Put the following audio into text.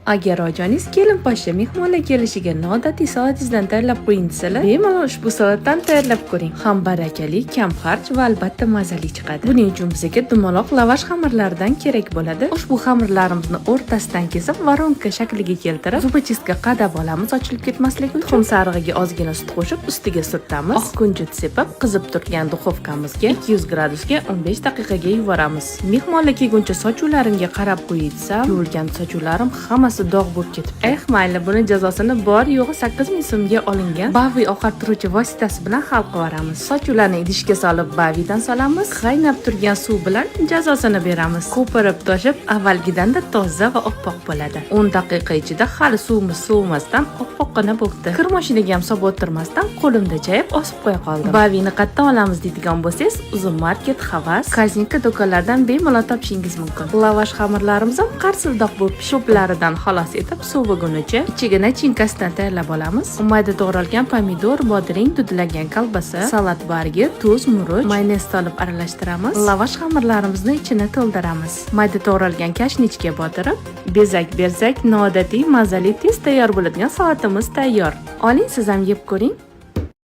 Agar ojoningiz kelin-poshsha, mehmonlar kelishiga noodatiy salatingizdan tayyorlab qo'ying desalar, bemalol ushbu salatdan tayyorlab ko'ring. Ham barakali, kam xarj va albatta mazali chiqadi. Buning uchun bizga dumaloq lavash xamirlaridan kerak bo'ladi. Ushbu xamirlarimizni o'rtasidan kesib, воронка shakliga keltirib, зубочистка qadab olamiz, ochilib ketmasligi uchun. Tuxum sarig'iga ozgina sut qo'shib, ustiga surtamiz. Oq kunjut sepib, qizib turgan duxovkamizga 200 gradusga 15 daqiqaga yuboramiz. Mehmonlar kelguncha sochuvlarimga qarab qo'yay desam, yuvilgan sochuvlarim hammasi dog' bo'lib ketibdi. Eh, mayli, buni jazosini bor yo'g'i 8000 so'mga olingan Bavi oqartiruvchi vositasi bilan hal qilib yuboramiz. Sochuvlarni idishga solib, Bavidan solamiz. Qaynab turgan suv bilan jazosini beramiz. Ko'pirib toshib, avvalgidanda toza va oppoq bo'ladi. 10 daqiqa ichida hali suvimiz sovimasdan oppoqqina bo'libdi. Kir mashinaga ham solib o'tirmasdan, qo'limda chayib, osib qo'ya qoldim. Bavini qayerdan olamiz deydigan bo'lsangiz, Uzum Market, Havas, Korzinka do'konlaridan bemalol topishingiz mumkin. Lavash xamirlarimiz ham qarsildoq bo'lib pishib, cho'plaridan xalos etib, sovigunicha ichiga начинка sidan tayyorlab olamiz. Mayda to'g'ralgan pomidor, bodring, dudlangan kolbasa, salat bargi, tuz, murch, mayonez solib aralashtiramiz. Lavash xamirlarimizni ichini to'ldiramiz. Mayda to'g'ralgan kashni ichiga botirib, bezak bersak, noodatiy, mazali, tez tayyor bo'ladigan salatimiz tayyor. Oling, siz ham yeb ko'ring.